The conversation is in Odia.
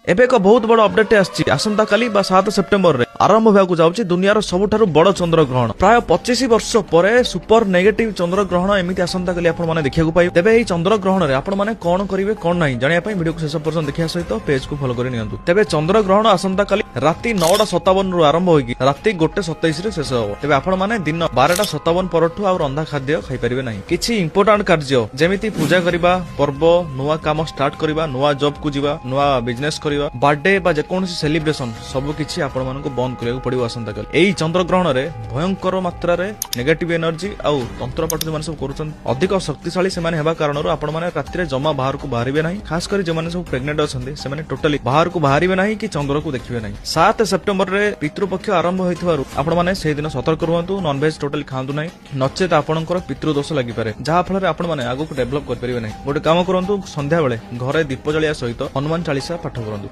ଏବେ ଏକ ବହୁତ ବଡ ଅପଡେଟ୍ ଆସିଛି। ଆସନ୍ତାକାଲି ବା 7 ସେପ୍ଟେମ୍ବରରେ ଆରମ୍ଭ ହେବାକୁ ଯାଉଛି ଦୁନିଆର ସବୁଠାରୁ ବଡ ଚନ୍ଦ୍ରଗ୍ରହଣ। ପ୍ରାୟ 25 ବର୍ଷ ପରେ ସୁପର ନେଗେଟିଭ ଚନ୍ଦ୍ରଗ୍ରହଣ ଏମିତି ଆସନ୍ତାକାଲି ଆପଣମାନେ ଦେଖିବାକୁ ପାଇବେ। ତେବେ ଏହି ଚନ୍ଦ୍ରଗ୍ରହଣରେ ଆପଣମାନେ କଣ କରିବେ, କଣ ନାହିଁ, ଜାଣିବା ପାଇଁ ଭିଡିଓକୁ ଶେଷ ପର୍ଯ୍ୟନ୍ତ ଦେଖିବା ସହିତ ପେଜକୁ ଫଲୋ କରି ନିଅନ୍ତୁ। ତେବେ ଚନ୍ଦ୍ରଗ୍ରହଣ ଆସନ୍ତାକାଲି ରାତି 9:57ରୁ ଆରମ୍ଭ ହୋଇକି ରାତି 1:27ରେ ଶେଷ ହେବ। ତେବେ ଆପଣମାନେ ଦିନ 12:57 ପରଠୁ ଆଉ ରନ୍ଧା ଖାଦ୍ୟ ଖାଇପାରିବେ ନାହିଁ। କିଛି ଇମ୍ପୋର୍ଟାଣ୍ଟ କାର୍ଯ୍ୟ ଯେମିତି ପୂଜା କରିବା, ପର୍ବ, ନୂଆ କାମ ଷ୍ଟାର୍ଟ କରିବା, ନୂଆ ଜବ୍ କୁ ଯିବା, ନୂଆ ବିଜନେସ କରିବା, ବାର୍ଥଡେ ବା ଯେକୌଣସି ସେଲିବ୍ରେସନ, ସବୁ କିଛି ଆପଣମାନଙ୍କୁ ବନ୍ଦ କରିବାକୁ ପଡିବ ଆସନ୍ତାକାଲି। ଏହି ଚନ୍ଦ୍ରଗ୍ରହଣରେ ଭୟଙ୍କର ମାତ୍ରାରେ ନେଗେଟିଭ ଏନର୍ଜି ଆଉ ତନ୍ତ୍ରପାଠ ଯେଉଁମାନେ ସବୁ କରୁଛନ୍ତି, ଅଧିକ ଶକ୍ତିଶାଳୀ ସେମାନେ ହେବା କାରଣରୁ ଆପଣମାନେ ରାତିରେ ଜମା ବାହାରକୁ ବାହାରିବେ ନାହିଁ। ଖାସ କରି ଯେଉଁମାନେ ସବୁ ପ୍ରେଗନେଣ୍ଟ ଅଛନ୍ତି, ସେମାନେ ଟୋଟାଲି ବାହାରକୁ ବାହାରିବେ ନାହିଁ କି ଚନ୍ଦ୍ରକୁ ଦେଖିବେ ନାହିଁ। 7 ସେପ୍ଟେମ୍ବରରେ ପିତୃପକ୍ଷ ଆରମ୍ଭ ହୋଇଥିବାରୁ ଆପଣମାନେ ସେଇଦିନ ସତର୍କ ରୁହନ୍ତୁ। ନନଭେଜ ଟୋଟାଲି ଖାଆନ୍ତୁ ନାହିଁ, ନଚେତ ଆପଣଙ୍କର ପିତୃଦୋଷ ଲାଗିପାରେ, ଯାହା ଫଳରେ ଆପଣମାନେ ଆଗକୁ ଡେଭଲପ କରିପାରିବେ ନାହିଁ। ଗୋଟେ କାମ କରନ୍ତୁ, ସନ୍ଧ୍ୟାବେଳେ ଘରେ ଦୀପ ଜାଳିବା ସହିତ ହନୁମାନ ଚାଳିଶା ପାଠ କରନ୍ତୁ।